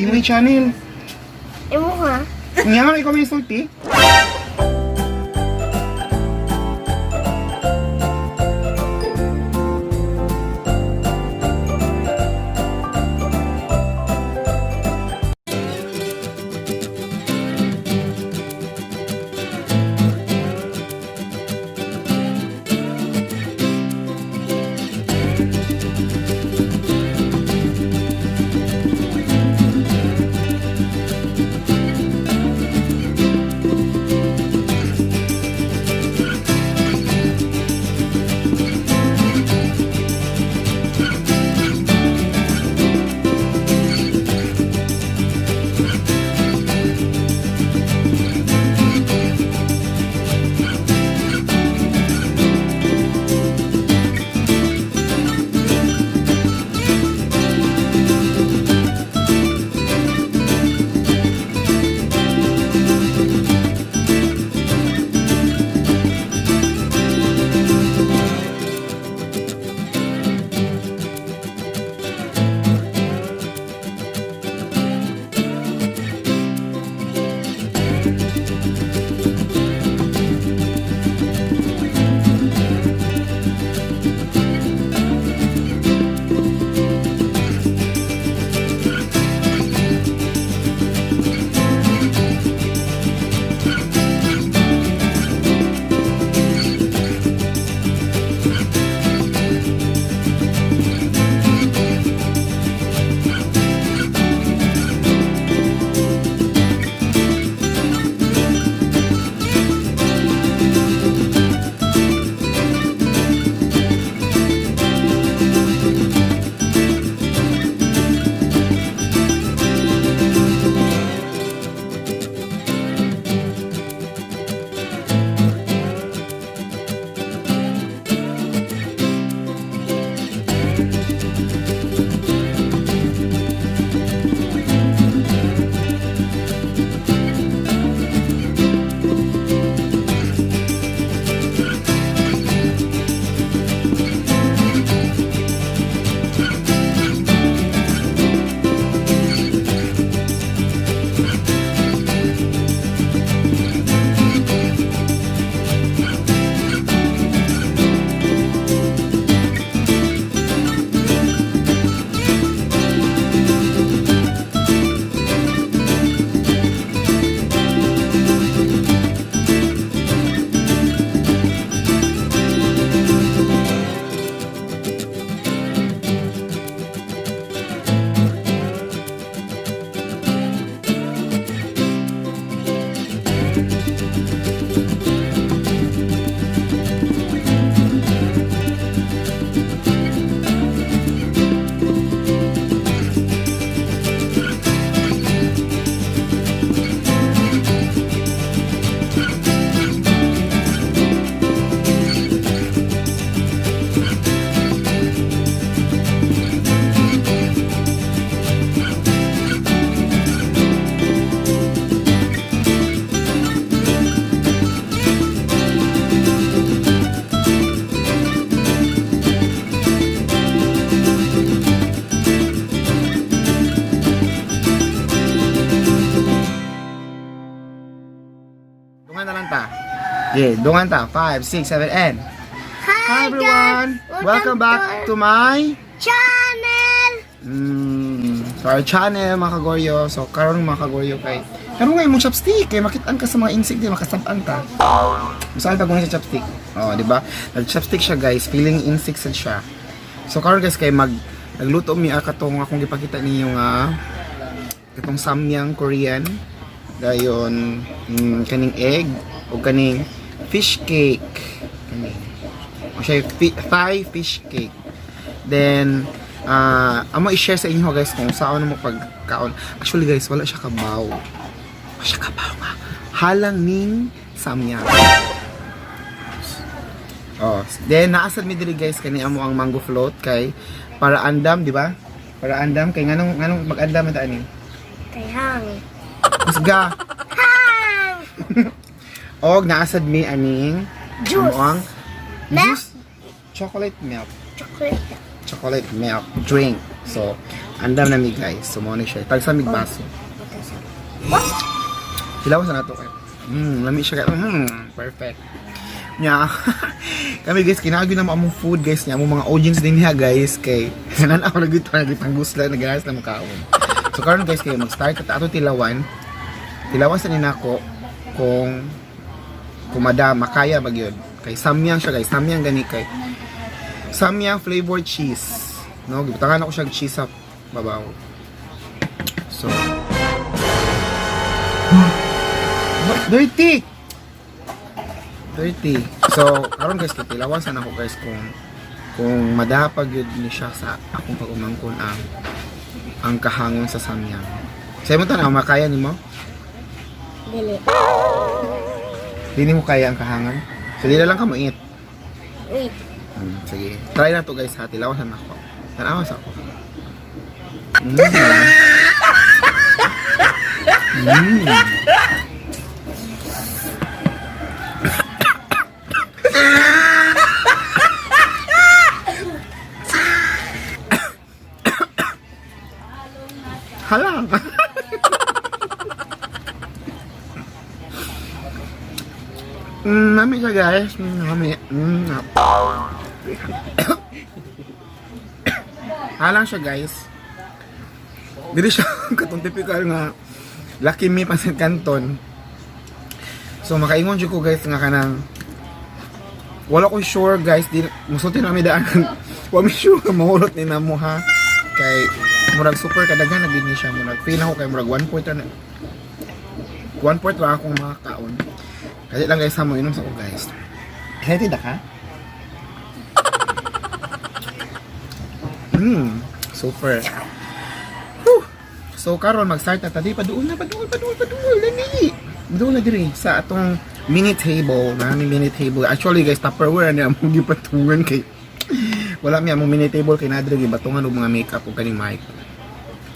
Imo yung channel. Imo ha? Nga nga ikaw may sulti. Dungan na lang ta. Yeah, dungan ta. 5, 6, 7, and... Hi everyone! Guys! Welcome back to my channel! So our channel, mga kagoryo. So karon, mga kagoryo, kay karon nga imong chopstick kay makitaan ka sa mga insect di makasab-an ka. Saan pa sa chopstick? Oh, di ba? Nag chopstick siya, guys, feeling insect sad siya. So karon, guys, kay nagluto mi katong akong gipakita ninyo nga katong samyang Korean, dayon kaning egg o kaning fish cake. Kaning o siya Thai fish cake. Then, amo i-share sa inyo, guys, kung saan mo pagkaon. Actually, guys, wala siya kabaw. Wala siya kabaw nga. Halang ning samyang. Oh, then naasad mi diri, guys, kani amo ang mango float kay para andam, di ba? Para andam kay nganong mag-andam man ta ani? Kay hang. Kusga. Hang! Og naasad mi aning Juice. amo ang Milk. juice, chocolate milk. Chocolate. Chocolate milk drink. So, andam na mi, guys. So, mo ni siya. Tagsa mig baso. Hilaw sa nato kayo. Lami siya kayo. Perfect. Nya. Kami, guys, kinagi na mo among food, guys, niya among mga audience din niya, guys, kay nan ako lagi to lagi panggusla nagayas na mukaon. So karon, guys, kay mag-start ta ato tilawan. Tilawan sa ninako kung kumada makaya ba gyud. Kay samyang siya, guys, samyang gani kay samyang flavor cheese. No, gibutangan ako siya og cheese sa babaw. So dirty. Dirty. So, karon, guys, kay tilawasan ako, guys, kung madapag yun ni siya sa akong pag-umangkon ang kahangon sa samyang. Sa imo tan-aw, makaya nimo? Dili. Dili mo kaya ang kahangan? So, dili lang ka mo eat. Wait. Sige. Try na to, guys, ha. Tilawasan ako. Tanawa sa ako. Mm. Hala. Nami siya, guys. Nami. Halang siya, guys. Dili siya katong typical nga Lucky Me Pancit Canton. So makaingon jud ko, guys, nga kanang wala ko sure, guys, di musulti na mi daan. Wa mi sure nga mahurot ni namo ha. Kay murag super kadaghan na gid ni siya, murag feel ako kay murag 1 port na 1 port ra akong mga kaon. Kasi lang, guys, ha, mo inom sa ko, guys. Excited na ka? Super. Whew. So karon mag-start na ta di paduol na, paduol, paduol, paduol dali. Paduol na diri sa atong mini table, na mini table. Actually, guys, Tupperware na among gipatungan kay wala mi among mini table kay nadre gibatungan og mga makeup ug kaning mic.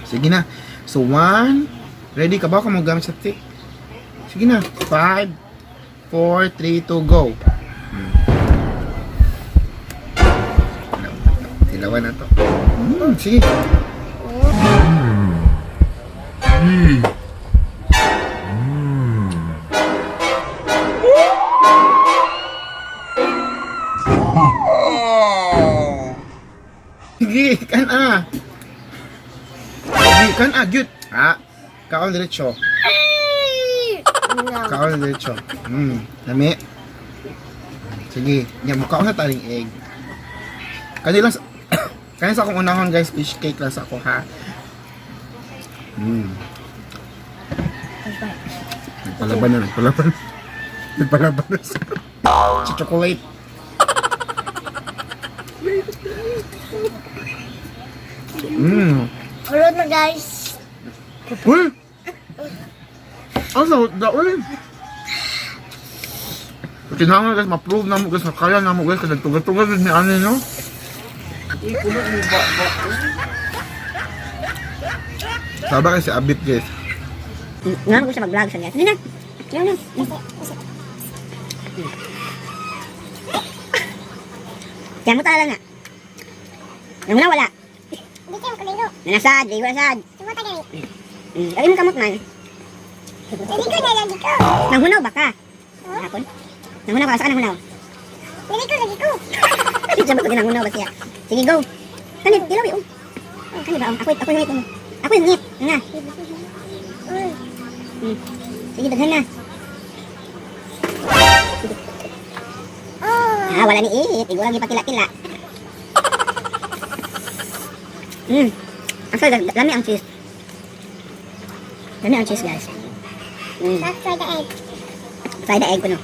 Sige na. So one, ready ka ba ka mo gamit sa stick? Sige na. 5 4 3 2 go. Tilawan na to. Sige. Sige, kan ah. Sige, kan ah, gyud. Ah, kaon diretso. No. Kaon diretso. Lami. Sige, nya mo kaon na taring egg. Kani lang sa kani sa akong unahon, guys, fish cake lang sa ako ha. Nagpalaban na, nagpalaban. Nagpalaban na sa chocolate. Kulot na, guys. Uy! Ano, da, uy! Kinahanglan, guys, ma-prove na mo, guys, na kaya na mo, guys, kasi nagtugat-tugat ni ani, no? Saba kasi abit, guys. Nga ko siya mag-vlog sa niya. Sige na. Sige na. Kaya mo tala na. Nang wala wala. Hindi kayo kaligo. Nanasad, di wala sad. Sumata gani. Ay mo kamot man. Dili ko na lagi ko. Nanghunaw ba ka? Hapon. Nanghunaw ka, saan nanghunaw? Dili ko lagi ko. Diyan ba ko nanghunaw ba siya? Sige, go. Kani, dilaw oh. Oh, kani ba? Oh? Ako ako yung ngit. Ako yung ngit. Nga. Sige, daghan na. Oh. Ah, wala ni iit. Igwa lagi pakila-kila. Actually, lami ang cheese. Lami ang cheese, guys. Let's try the egg. Try the egg ko, no.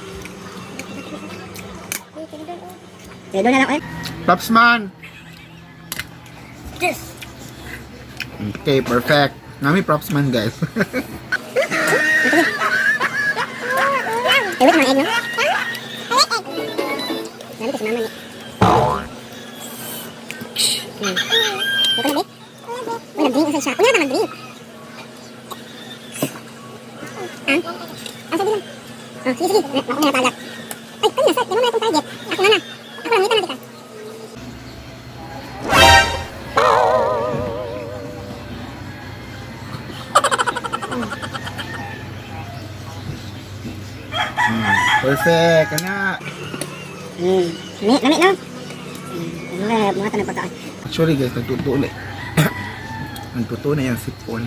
Sige, doon na lang, eh. Props man! This. Okay, perfect. Nami props man, guys. Eh, wait, mga egg, no? Lami kasi mama, ni. Ito na, babe? Uy, nag-drink na siya. Uy, na nag-drink. Ah? Ah, sige lang. Oh, sige, sige. Ako na target. Ay, kanya, sir. Di mo na itong target. Ako na na. Ako lang, ngita na kita. Perfect. Kana. Lami, lami no? Mga mga tanong pagkaon. Actually guys, nagtutuo na. Nagtutuo na yung sipon.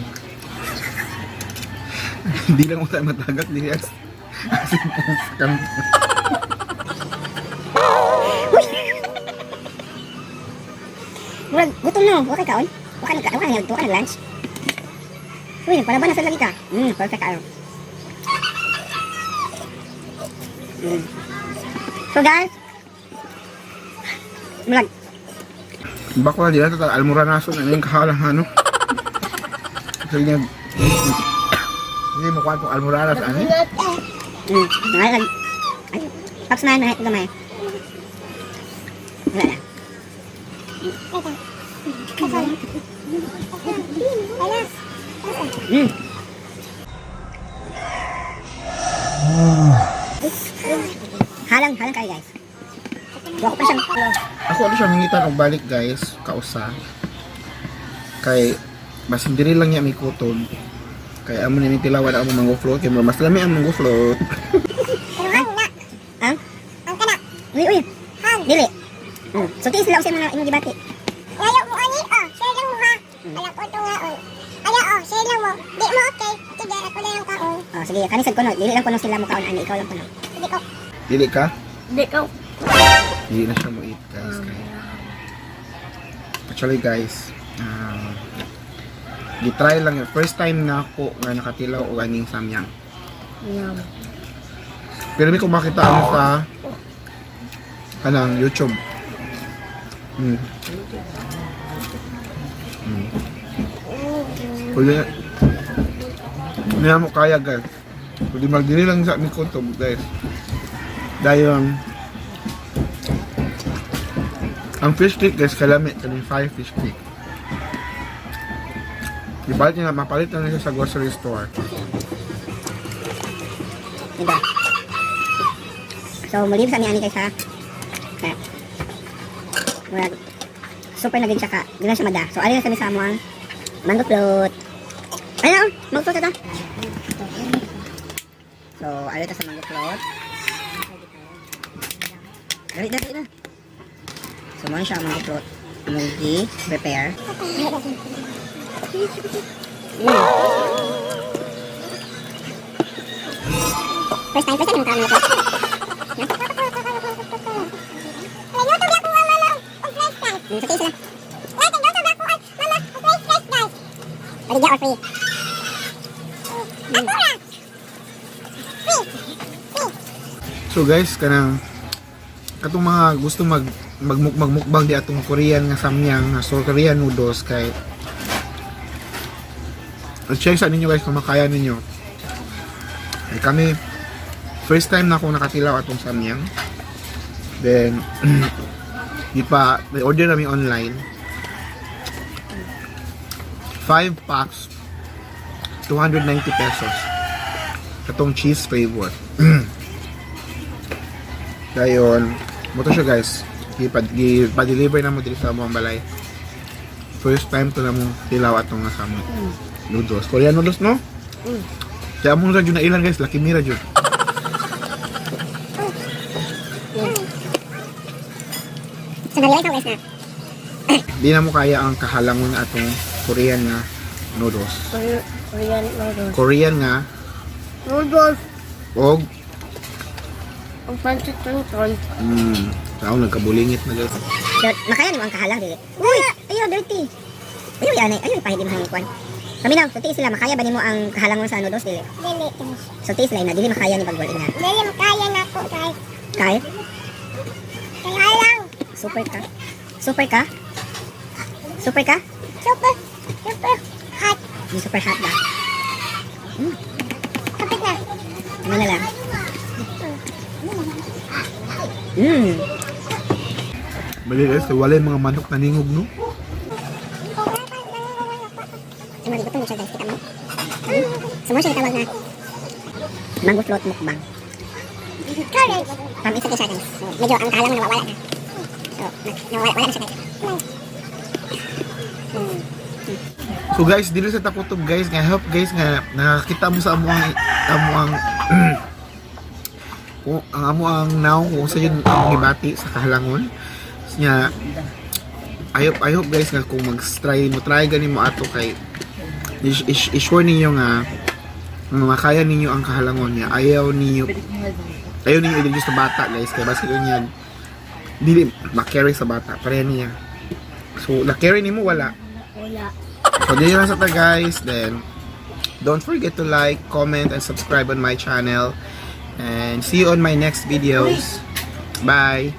Hindi lang mo tayo matagak. Hindi ang sipon sa kanto. Murag gutom no, wa kay kaon. Wa kay lunch. Uy, nagpalaban na sa lagi ka. Perfect kayo. So guys, murag Bakla di na ito. Almuranaso na yung kahalang ano. Kasi niya, hindi mo kuha itong almuranas ano. Mga ay, Paps man, mga gamay. Wala na. Halang, halang kayo guys. Wa ko pa siyang Ako ano siya mangitan og balik guys, kausa. Kay basin diri lang niya may kutob. Kay amo ni tilawan ang among mango float kay mas lami ang mango float. Pero hang na. Ang? Ang kana. Uy, uy. Hang. Dili. So tiis sila sa mga imong gibati. Layo mo ani oh, share lang mo ha. Wala ko to nga oh. Ala oh, share lang mo. Di mo okay. Sige, ako na lang kaon. Oh, sige, kani sad kuno, dili lang kuno sila mo kaon ani, ikaw lang kuno. Sige ko. Dili ka? Di ko. Dili na siya mo eat guys. Kay actually guys, gitry lang yun. First time na ako nga nakatilaw og aning samyang. Yum. Pero may kung makita ano sa kanang YouTube. Pwede hindi na mo kaya guys. Pwede magdili lang sa mi kutob guys. Dahil ang fish cake guys, kalami kaning five fish cake. Ibalit niya na, mapalit na siya sa grocery store. Diba? So, mulib sa mi ani kay sa kaya murag super na gid siya ka. Di na siya mada. So, ali na sa mi sa among mango float. Ay na, oh, mango float ito. So, ali ta sa mango float. Dali, dali na. So, mo siya ang mango float. Among gi-prepare. First time yung kaon na to. Layo to ako mama og french fries. So, tiis sila. Layo to ako mama og french fries guys. Baligya or free? Ako ra. Free. Free. So guys, kanang katong mga gusto mag magmukbang di atong Korean nga samyang nga so Korean noodles kay check sa ninyo guys kung makaya ninyo. Ay kami first time na akong nakatilaw atong samyang. Then di pa may order namin online. 5 packs 290 pesos. Katong cheese flavor. Dayon, mo to siya guys. Gipa-deliver na mo diri sa among balay. First time to na mo tilaw atong nga samot. Noodles. Korean noodles no? Kaya among radyo na ilan guys, laki mira jud. So, na-realize ako guys na Di na mo kaya ang kahalangon atong Korean nga noodles. Korean noodles. Korean nga Noodles. og Ang pancit tonton. tao nagkabulingit na guys. So, makaya nimo ang kahalang dili. Uy, ayaw dirty. Ayaw yan ayaw pahid imong kuan. Kami na, so tiis sila makaya ba nimo ang kahalangon sa noodles dili? Dili guys. So tiis sila na dili makaya ni pagwal ina. Dili makaya na ko guys. Kay Kaya lang. super ka. Super ka? Super ka? Super super hot. Yung super hot ba? Kapit na. Ano na lang? Bali guys, wala yung mga manok na ningog no. So, maligot mo siya guys, kita mo. So, mo siya gitawag na mango float mukbang. Courage. Isa siya guys. So, medyo ang kahalangon nawawala na. So, nawawala wala na siya guys. So guys, dili sa takutob guys nga help guys nga nakakita mo sa amuang amuang Kung ang amo ang nawong kung sa yun ang gibati sa kahalangon. Nya I hope, guys, nga kung mag-try mo, try gani mo ato kay is-sure ninyo nga nga makaya ninyo ang kahalangon niya. Ayaw ninyo i-introduce sa bata, guys, kay basig niya dili ma-carry sa bata pareha niya. So, na-carry nimo wala? Wala. So, dili lang sa ta, guys. Then, don't forget to like, comment, and subscribe on my channel. And see you on my next videos. Bye!